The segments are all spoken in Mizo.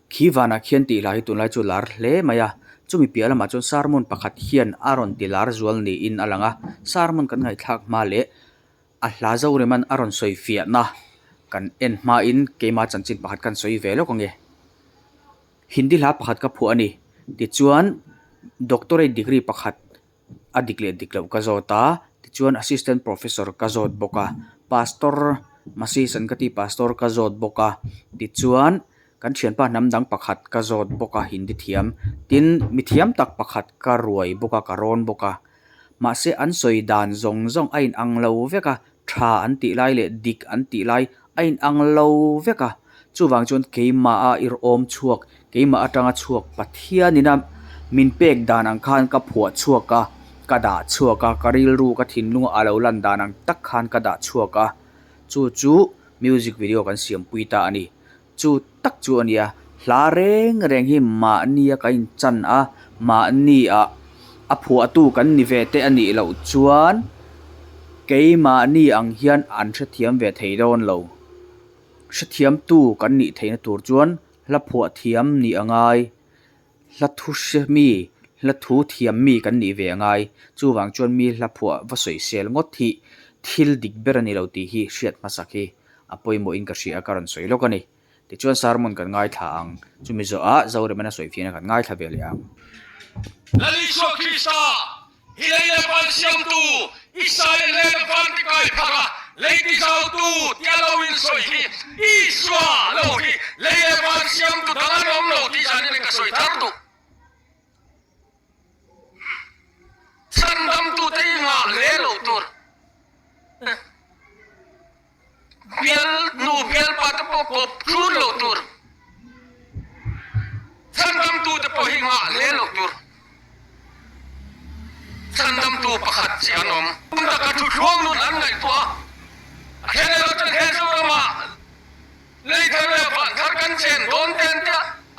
Khi vanah khian tih hla hi tunlai chu lar hle mai a, chumi piah lamah chuan sermon pakhat hian a rawn ti lar zual niin a lang a, sermon kan ngaihthlak hma leh a hla Zoreman a rawn sawi fiahna kan en hmain keima chanchin pakhat kan sawi ve lawk ange. Hindi hla pakhat ka phuah a ni, tichuan doctorate degree pakhat a dik leh dik loh ka zawt a, tichuan assistant professor ka zawt bawk a, pastor Masisan ka tih pastor ka zawt bawk a, tichuan kan thianpa hnam dang pakhat ka zawt bawk a hindi thiam, tin mi thiam tak pakhat ka ruai bawk a ka rawn bawk a, mahse an sawi dan zawng zawng a inang lo vek a, tha an tih lai leh dik an tih lai a inang lo vek a, chuvang chuan keimah a irhawm chhuak, keimah atanga chhuak Pathianina min pek dan ang khan ka phuah chhuak a, ka dah chhuak a, ka rilru ka thinlung a lo lan dan ang tak khan ka dah chhuak a, chu chu music video kan siampui ta a ni. Chu tak chu a nia, hla reng reng hi mahnia kan inchan a, mahnia a phuahtu kan ni ve te a nih loh chuan keimahni ang hian an hrethiam ve thei dawn lo. Hrethiamtu kan nih theihna tur chuan hla phuah thiam nih a ngai. Hla thu hre mi, hla thu thiam mi kan nih ve a ngai. Chuvang chuan mi hla phuah va sawisel ngawt hi thil dik ber a ni lo tih hi hriat hmasak hi a pawimawhin ka hria a, ka rawn sawi lawk a ni. Tichuan sermon kan ngaithla ang. Chumi zawhah Zoremana sawifiahna kan ngaithla ve leh ang. Lal Isua Krista Hi lei leh van siamtu, Israel hnena van ti kai phak a, lei ti zautu ti a lo in sawi hi Isua lo hi lei leh van siamtu dang an awm lo tih zan in ka sawi thar duh. Chhandamtute i ngah hle lo tur. Bial nu bialpa te pawh kawp tlun lo tur. Chhandamtu te pawh hi nghah hle lo tur. Chhandamtu pakhat chi an awm. Tum taka thuthluang nun an ngaihtuah a. A then erawh chuan he Zoramah lei thar leh van thar kan chen dawn ten te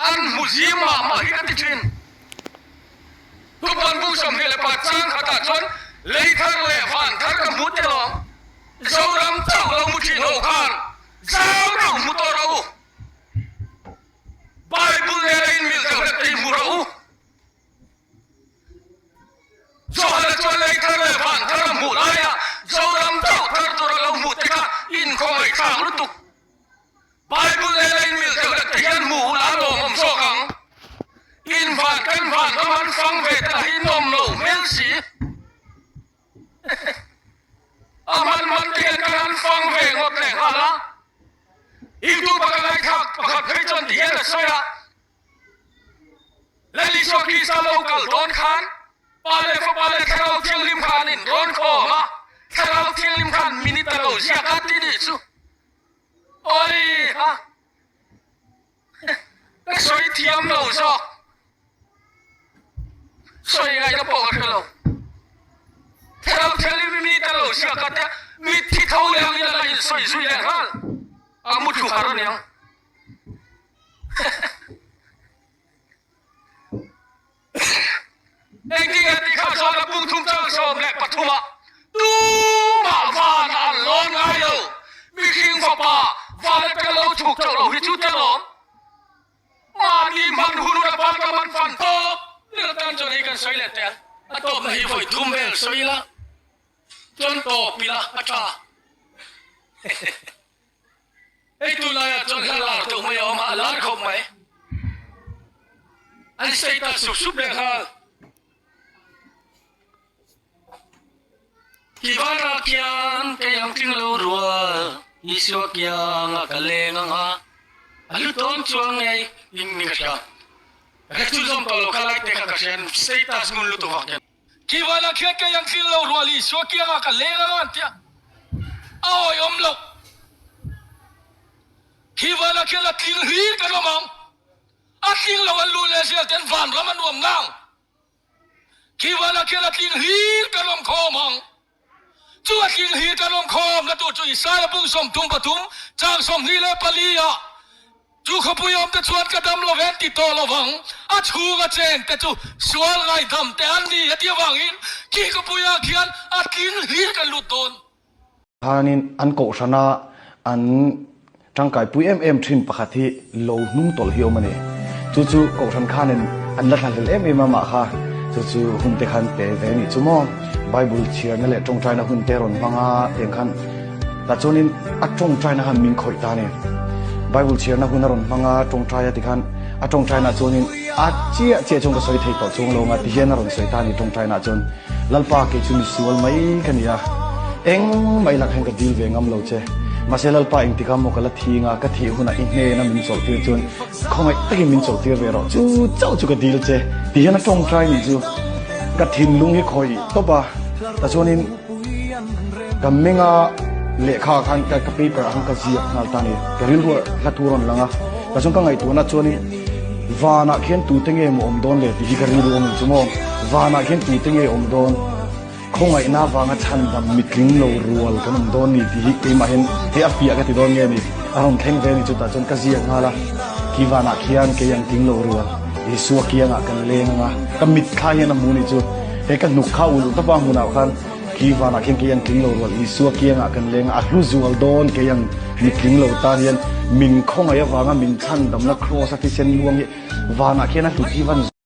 an hmu zim mah mah hi ka ti thin. Tupan bung 25 chang khatah chuan lei thar leh van thar ka hmu tel awm. Zoram chauh lo mu thin ho khan zau deuh hmu tawh rawh u. Bible nena inmil deuh hlek te hi hmu rawh u. Johana chuan lei thar leh van thar a hmuh laia Zoram chauh thar tur a lo hmuh te kha inkhawngaihthlak lutuk. Bible nena inmil deuh hlek te hian hmuh hun a lawmawm zawk ang. In van kan van ram an fang ve te lah hi nawm lo hmel si. A hman hman te hian kan han fang ve ngawt leh nghal a. YouTube a ka ngaithlak pakhat phei chuan ti hian a sawi a, Lal Isua Krista lo kal dawn khan Pa leh Fapa leh Thlarau Thianghlim kha an inrawn khawm a, Thlarau Thianghlim khan minute a lo ziak a ti nih chu. Awi ha! Ka sawi thiam lo zawk. Sawi ngaihna pawh ka hre lo. Thlarau Thianghlim mi ta lo ziak a tia mitthi tho leh angin a la insawi zui leh nghal. A mu thlu har aniang. Engtin nge tih kha chuan a pung thum chang 13 ah tumah van an lawn ngai lo. Mihring fapa van atanga lo chhuk chauh lo hi chu te lawm. Mahni hman hun hun a van ka man fan tawp ber atan chuan hei kan sawi leh teh a, a tawpna hi vawi thum vel sawi ila chuan tawp ila a tha. Hei tunlaiah chuan hla lar deuh mai a awm a, a lar khawp mai. An sawi ta sup sup leh nghal. Tivana kian kei ang tling lo rual, Isua kianga ka leng ang a, a hlu tawn chuang ngei in ni ka hria. Ka chu zawm tawh lo kha lai te kha ka hria, status ngun lutuk vak hian. Tivana khian kei ang tling lo rual, Isua kianga ka leng ang a an ti a, a awihawm loh. Tivana khian a tling hlir kan awm ang. A tling lo an luh leh zel ten vanram a nuam nang. Khi vanah khian a tling hlir kan awm khawm ang. Chu a tling hlir kan awm khawm na tur chu Isaiah bung 33 chang 24 ah Chu khawpui awm te chuan ka dam lo ven ti tawh lo vang, a chhung a cheng te chu sual ngaihdam te an ni heti avangin khi khawpui ah khian a tling hlir kan lut dawn. Khanin an kohhrana an tangkaipui em em thin pakhat hi lo hnung tawlh hi awm a ni. Chu chu Kohhran khanin an la thlahlel em em a mah kha chu chu hun te khan pe ve anih chu maw. Bible chhiarna leh tawngtaina hun te rawn hmang a tiang khan tah chuanin a tawngtaina khan min khawih ta a ni. Bible chhiarna hun a rawn hmang a tawngtai a tikhan a tawngtaina chuanin a chiah chiah chuan ka sawi thei tawh chuang lo ang a tihian a rawn sawi ta a ni tawngtaina chuan Lalpa kei chu misual mai ka ni a engmah ilak hian ka dil ve ngam lo che mahse Lalpa engtikah maw ka la thing a ka thih hunah i hnena min chawlhtir chuan Khawngaih takin min chawlhtir ve rawh, chu chauh chu ka dil che ti hian a tawngtai nih chu ka thinlung hi khawih tawp a, tachuanin ka menga lehkha ah khan ka paper ah khan ka ziak nghal ta a ni, ka rilru ah hla thu a rawn lang a, tachuan ka ngaihtuahna chuanin vanah khian tute nge maw awm dawn le tih hi ka rilru a awm chu maw, vanah khian tute nge awm dawn. Khawngaihna avanga chhandam mitling lo rual kan awm dawn ni tih hi keimah hian hei a fiah ka ti dawn nge ni? A rawn thleng ve ni chutah chuan ka ziak nghal a, khi vanah khian kei ang tling lo rual Isua kiangah kan leng ang a, ka mitthla hian a hmu ni chu hei ka hnuk kha ulh tawp a hmunah khan khi vanah khian kei ang tling lo rual Isua kiangah kan leng a, a hlu zual dawn kei ang mitling lo tan hian min khawngaih avanga min chhandamna kraws a thisen luang hi vanah khian a hlut hi van.